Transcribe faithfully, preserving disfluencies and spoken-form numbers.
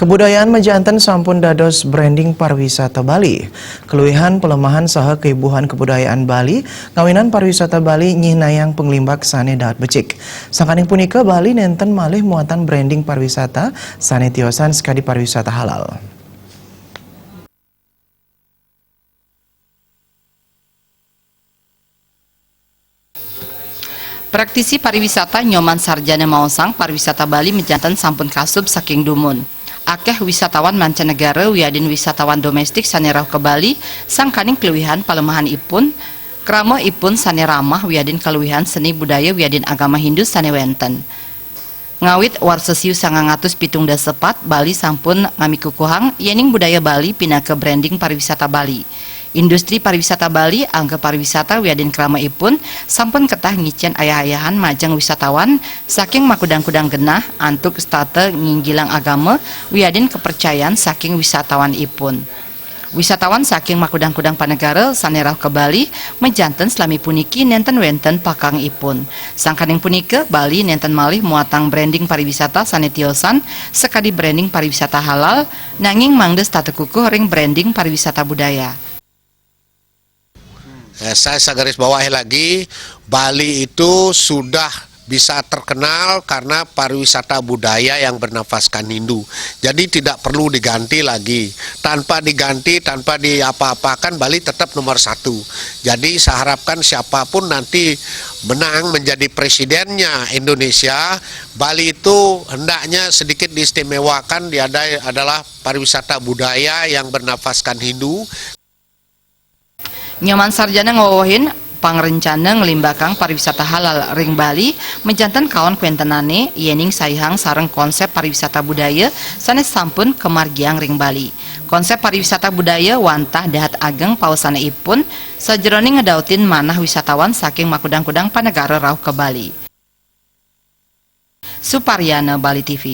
Kebudayaan majanten sampun dados branding pariwisata Bali. Keluwihan pelemahan saha keibuhan kebudayaan Bali, ngawinan pariwisata Bali nyihnayang panglimbak sane dahat becik. Sangkaning punika, Bali nenten malih muatan branding pariwisata sane tiosan sakadi pariwisata halal. Praktisi pariwisata Nyoman Sarjana maosang pariwisata Bali majanten sampun kasub saking dumun. Akeh wisatawan mancanegara wiadin wisatawan domestik sane rauh ka Bali, sangkaning kaluwihan palemahanipun, kramaipun sane ramah wiadin kaluwihan seni budaya wiadin agama Hindu sane wenten. Ngawit warsa siu sangang atus pitung dasa pat, Bali sampun ngamikukuhang yening budaya Bali pinaka branding pariwisata Bali. Industri pariwisata Bali, angga pariwisata wiadin kramaipun sampun ketah ngicen ayah-ayahan majeng wisatawan saking makudang-kudang genah antuk setata nginggilang agama wiadin kepercayan saking wisatawanipun. Wisatawan saking makudang-kudang panegara sane rauh ka Bali majanten salami puniki nenten wenten pakangipun. Sangkaning punika, Bali nenten malih muatang branding pariwisata sane tiosan sakadi branding pariwisata halal, nanging mangda setata kukuh ring branding pariwisata budaya. Eh, saya, saya garis bawahi lagi, Bali itu sudah bisa terkenal karena pariwisata budaya yang bernafaskan Hindu. Jadi tidak perlu diganti lagi. Tanpa diganti, tanpa diapa-apakan, Bali tetap nomor satu. Jadi saya harapkan siapapun nanti menang menjadi presidennya Indonesia, Bali itu hendaknya sedikit diistimewakan, dia ada, adalah pariwisata budaya yang bernafaskan Hindu. Nyoman Sarjana ngwewehin pangrencana nglimbakang pariwisata halal ring Bali, majanten kaon kwentenane yening saihang sareng konsep pariwisata budaya sane sampun kamargiang ring Bali. Konsep pariwisata budaya wantah dahat ageng pausanaipun sajeroning ngedautin manah wisatawan saking makudang-kudang panegara rauh ka Bali. Suparyana, Bali T V.